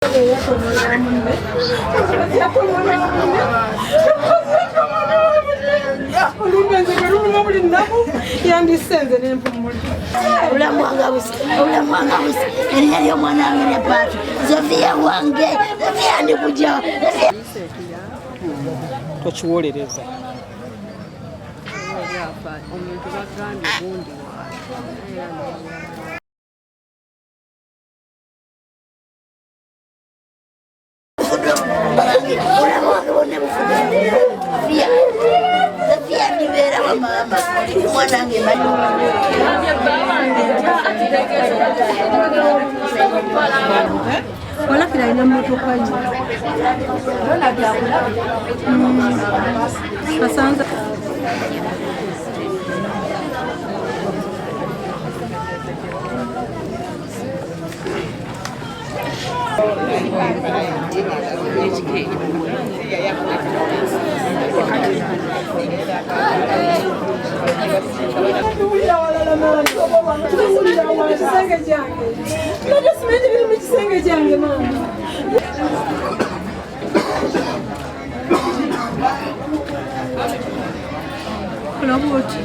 Obulamu bwange busa, obulamu bwange busa. Erinnya ly'omwana wange ne Paatu, Sofiya wange, Sofiya ndi kujja. Tokiwolereza. Omuntu bagambye gundi Obulamu bwange bwonna bufudde. Sofiya, Sofiya ndibeera wa maama, omwana wange mbadde. Walakira alina mmotoka ye. Asanze Kisenge kyange. Mbadde simanyi biri mu kisenge kyange maama. Olaba oti.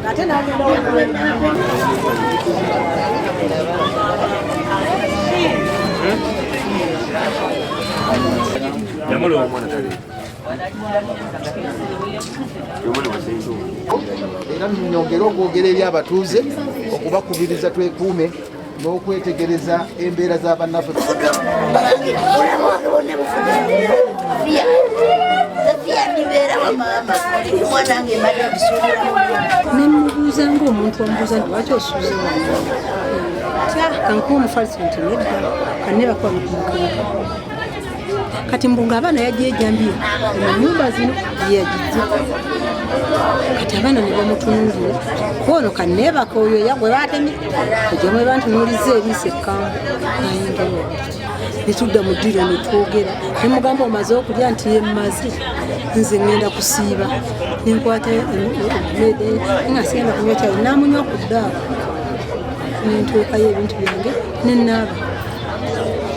Ate n'agenda. Era nyongere okwogera eri abatuuze okubakubiriza twekuume n'okwetegereza embeera z'abannaffe. Obulamu bwange bwonna bufudde. Sofiya, Sofiya ndibeera wa maama, omwana wange mbadde mbisuubira. Ne mubuuza ng'omuntu omubuuza nti lwaki osuuze wano? Kankuwa omufaliso nti nedda, kanneebaka wano ku mukeeka. Kati mbu ng'abaana yaggye ejjambiya mu nnyumba zino ye yagijja. Kati abaana ne bamutunuulira, kwono kanneebaka oyo ya gwe baatemye, ojja mwe bantunuulizza eriiso ekkambu nayingira obuliri. Ne tudda mu ddiiro ne twogera, ne mugamba omaze okulya nti ye mmaze, nze ŋŋenda kusiiba. Ne nkwata emmere nga sigenda kunywa kyayi, n'amunywa ku ddaaba. Ne nteekayo ebintu byange ne naaba.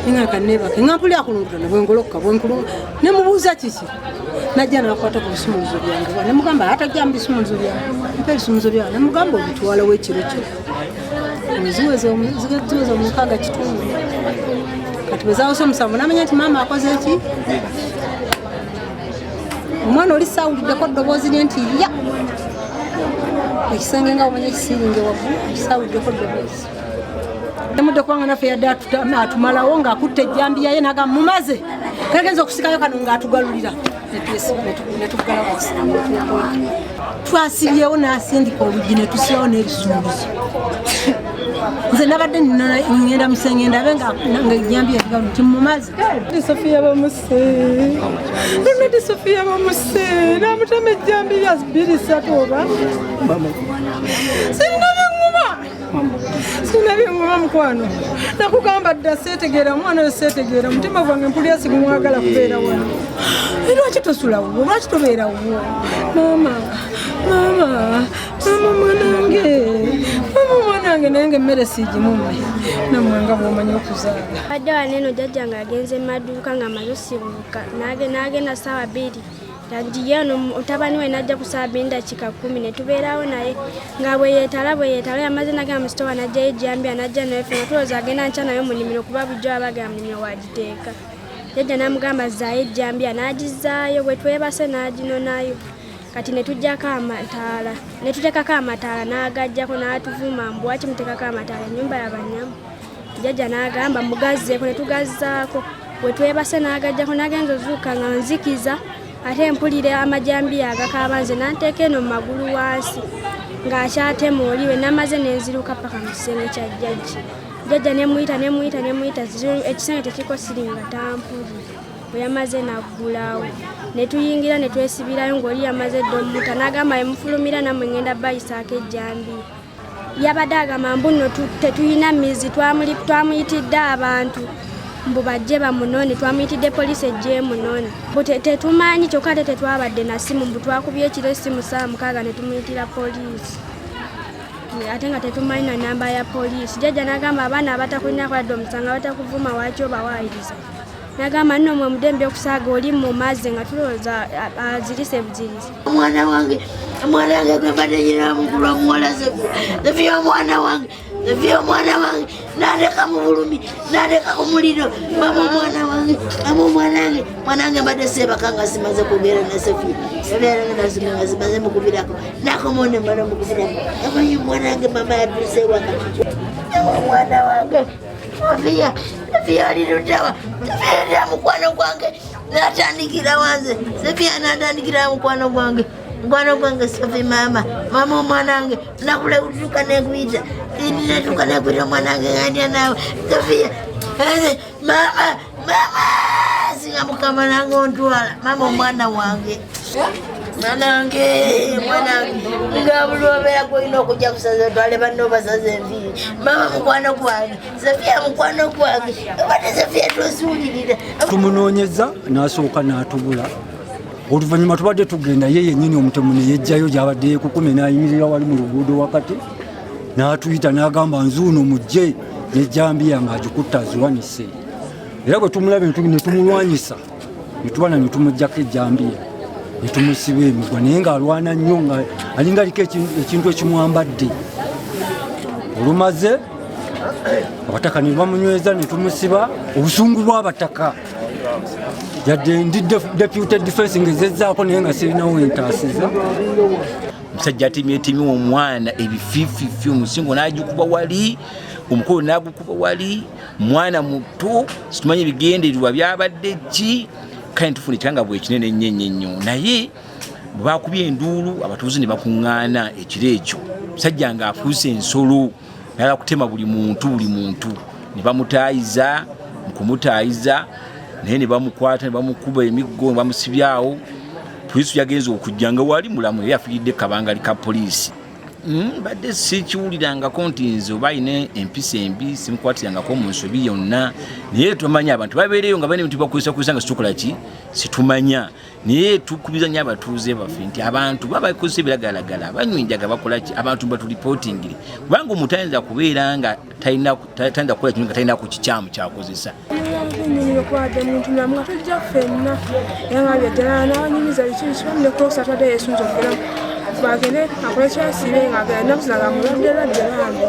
Nga kanneebake nga mpulira akulunguta ne bwengoloka bwenkulungu ne mubuuza kiki, najja n'akwata ku bisumuluzo byange ne mugamba atajja mu bisumuluzo byange, mpa ebisumuluzo byange, ne mugamba obitwalawo ekiro kyo ziweza omukaaga kitundu. Kati bwe zawose omusanvu n'amanya nti maama akoze ki. Omwana oli saawuliddeko ddoboozi lye nti ya ekisenge nga omanya ekisiringe waggulu, saawuliddeko ddoboozi. Temudde kubanga naffe yadde atumalawo ng'akutte ejjambiya ye n'agamba mumaze kagenza okusikayo kano ng'atugalulira netuggalawo ekisenge. Twasibyewo n'asindika oluggi ne tusibawo n'ebisumuluzo. Nze nabadde ngenda musenge ndabe nga ejjambiya egalu nti mumaze. Sofiya bamuse. Lunati Sofiya bamuse. Namutema ejjambiya 2 3 oba. Sirina byeŋŋuma. Sirina byeŋŋuma mukwano. Nakugamba dda seetegeera omwana oyo seetegeera omutima gwange mpulira sigumwagala kubeera wano. Lwaki tosulawo? Lwaki tobeerawo? Maama, maama, maama mwanange, maama mwanange naye ng'emmere siigimumme. Nammwe nga bw'omanyi okuzaala. Badde wano eno jjajja ng'agenze mu maduuka ng'amaze osibuuka n'agenda ssaawa 2. Ye ono mutabani we n'ajja ku ssaawa 2:10 ne tubeerawo naye nga bwe yeetala bwe yeetala yamaze n'agenda mu sitoowa n'aggyayo ejjambiya n'ajja nayo ffe nga tulowooza agenda nkya nayo mu nnimiro kuba bulijjo aba agenda mu nnimiro w'agiteeka. Jjajja n'amugamba zzaayo ejjambiya n'agizzaayo bwe twebase n'aginonayo. Kati ne tuggyako amataala ne tuteekako amataala n'agaggyako n'atuvuma mbu lwaki muteekako amataala ennyumba ya banyamu. Jjajja n'agamba mugazzeeko, ne tugazzaako. Bwe twebase n'agajjako, n'agenza ozuuka nga nzikiza, ate mpulira amajambiya agakaaba, nze n'anteeka eno mu magulu wansi ng'akyatema oli. We namaze ne nziruka paka mu kisenge kya jjajja. Jjajja ne muyita, ne muyita, ne muyita, ekisenge tekiriko siringa, tampulira. Bwe yamaze n'aggulawo ne tuyingira ne twesibirayo, ng'oli yamaze dda omutta. N'agamba emufulumira nammwe ngenda bayisaako ejjambiya. Yabadde agamba mbu nno tetulina mizi, twamuyitidde abantu mbu bajje bamunone, twamuyitidde poliisi ejje emunone, mbu tetumanyi. Kyokka ate tetwabadde na simu, mbu twakubye ekiro essimu 6:00 ne tumuyitira poliisi, ate nga tetumanyi na namba ya poliisi. Jjajja n'agamba abaana abatakulinako yadde omusango, abatakuvuma, waaki obawaayiriza? N'agamba nno mwe mudembe okusaaga oli mu mazzi, nga tulowooza azirise buzirisi. Omwana wange, omwana wange gwe mbadde nyina mukulu omuwala Sofia, Sofia omwana wange, Sofia omwana wange nandeka mu bulumi, nandeka ku muliro. Mama omwana wange, mama omwana wange, mwana wange, mbadde seebaka nga simaze kwogera na Sofia. Sofia nange nasoma nga simaze mukubirako, nakomawo ne mmala mukubirako. Amanyi omwana wange mama yatuuse ewaka. Omwana wange Sofia, Sofia ali luddawa? Sofia era mukwano gwange natandikira wanze, Sofia natandikira mukwano gwange, mukwano gwange Sofi. Mama, mama omwana wange, nakuleutuka nekuyita, netuka nekuyita omwana wange, ngandya naawe Sofia. Mama, mama, singa mukama nange ontwala mama omwana wange, mwanange, mwanange, nga buli obeera gwolina okujja kusaza otwale banno basaza enviiri. Mama mukwano gwange Sofia, mukwano gwange, obadde Sofia tosuulirira. Tumunoonyeza n'asooka n'atubula. Oluvannyuma tubadde tugenda, ye yennyini omutemu ne yejjayo gy'abadde yeekukumye, n'ayimirira wali mu luguudo wakati, n'atuyita n'agamba nzuuno mujje n'ejjambiya ng'agikutte aziwanise. Era bwe tumulabye ne tumulwanyisa, ne tubana ne tumuggyako ejjambiya ne tumusiba emigwa, naye ng'alwana nnyo nga alinga aliko ekintu ekimwambadde. Olumaze abataka ne bamunyweza ne tumusiba. Obusungu bw'abataka, yadde ndi deputy defense ngezezzaako, naye nga sirinawo entaasiza. Omusajja atemyetemye omwana ebifiififi, omusingo n'agikuba wali, omukolo n'agukuba wali, mwana muto, situmanyi ebigendererwa byabadde ki. Kale ntufuna ekiranga bwe kinene nnyo ennyo ennyo. Naye bwe bakubye enduulu, abatuuze ne bakuŋŋaana ekiro ekyo, musajja ng'afuuse ensolo, nayala kutema buli muntu, buli muntu, ne bamutaayiza. Mu kumutaayiza naye ne bamukwata ne bamukuba emiggo ne bamusibyawo. Poliisi yagenza okujja nga wali mulamu, naye yafiiridde kabangali ka poliisi. Mbadde sikiwulirangako nti nze oba alina empisa embi, simukwatirangako mu nsobi yonna, naye tumanyi abantu babeereyo nga balina ebintu bakozesa nga situkola ki, situmanya. Naye tukubiza nnyo abatuuze baffe nti abantu baba bakozesa ebiragalalagala, banywa enjaga, bakola ki, abantu batulipootingire, kubanga omuntu ayinza kubeera nga tayinza kukola kintu nga talina ku kikyamu kyakozesa. Nyumira okubadde muntu mulamu nga tujja ffenna, era nga byaddala n'abanyumiza biki biki ne kulosa atadde yesunza okugenda bagende akole kyasiibe nga agenda ennaku zino nga mulwadde lwadde bambi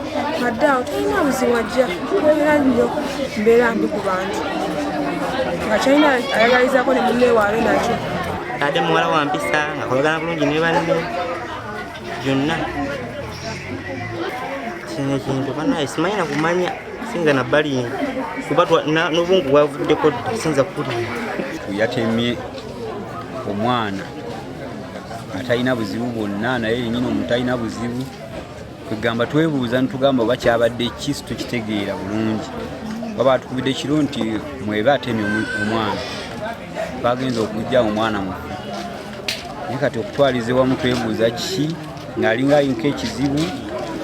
adde awo talina buzibu, ajja kwogera nnyo mbeera mbi ku bantu nga kyalina ayagalizaako ne munne waabe nakyo. Ate muwala wa mpisa, ng'akolagana bulungi ne banne byonna. Kino ekintu banaye simanyi nakumanya, sinza nabalinga kuba n'obungu bwavuddeko dda, sinza kukulimba. Yatemye omwana atalina buzibu bwonna, naye yenyini omuntu talina buzibu. Kwegamba twebuuza nitugamba oba kyabadde ki, situkitegeera bulungi. Baba batukubidde kiro nti mwebe atemye omwana, bagenza okujja omwana mufu. Naye kati okutwaliza ewamu twebuuza ki ng'alinga ayinka ekizibu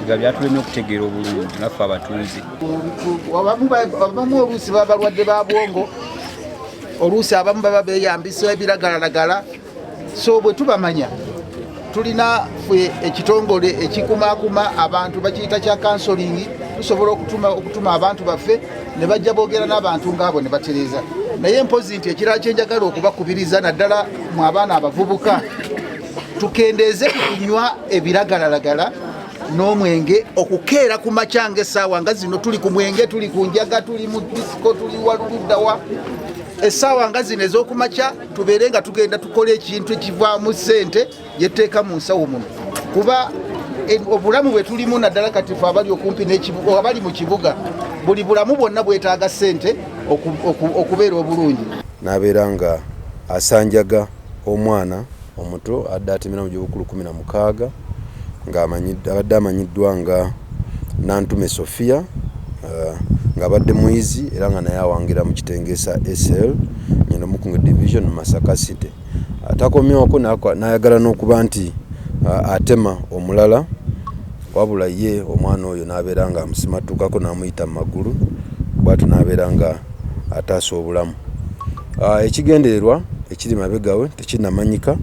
nga byatulemye okutegeera obulungi naffe abatuuze. Abamu oluusi baba balwadde ba bwongo, oluusi abamu baba beeyambisa ebiragalalagala. So bwe tubamanya, tulina ffe ekitongole ekikumaakuma abantu, bakiyita kya counseling. Tusobola okutuma abantu baffe ne bajja boogera n'abantu ngaabo ne batereeza. Naye mpozi nti ekirala kyenjagala okubakubiriza, naddala mu abaana abavubuka, tukendeeze ku kunywa ebiragalalagala n'omwenge. Okukeera ku makya ng'essaawa nga zino, tuli ku mwenge, tuli ku njaga, tuli mu disiko, tuli waluluddawa, essaawa nga zino ez'okumakya tubeere nga tugenda tukole ekintu ekivaamu ssente gyetuteeka mu nsawo muno, kuba obulamu bwe tulimu, naddala kati fe abali okumpi n'ekibuga, abali mu kibuga, Buli bulamu bwonna bwetaaga ssente okubeera obulungi. N'abeera nga asanjaga omwana omuto adde atemera mu gy'obukulu 16 ng'abadde amanyiddwa nga Nantume Sophia, ng'abadde muyizi era nga naye awangira mu Kitengeesa SL Nyendo Mukungu Division mu Masaka City. Atakomyoko n'ayagala n'okuba nti atema omulala, wabula ye omwana oyo n'abeera nga amusimattukako n'amuyita mu magulu, bw'atyo n'abeera nga ataasa obulamu. Ekigendererwa ekiri mabega we tekinnamanyika,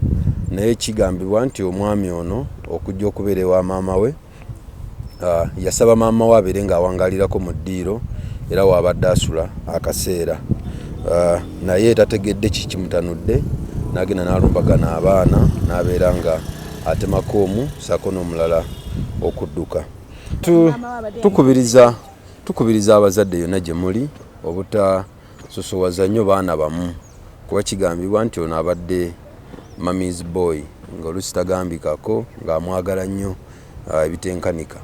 naye kigambibwa nti omwami ono okujja okubeera ewa maama we, yasaba maama we abeere ng'awangaalirako mu ddiiro era waabadde asula akaseera, naye tategedde kiki kimutanudde n'agenda n'alumbagana abaana n'abeera nga atemako omu ssaako n'omulala okudduka. Tukubiriza abazadde yonna gye muli obutasosowaza nnyo baana bamu, kuba kigambibwa nti ono abadde mummy's boy, ng'oluusi tagambikako, ng'amwagala nnyo ebitenkanika.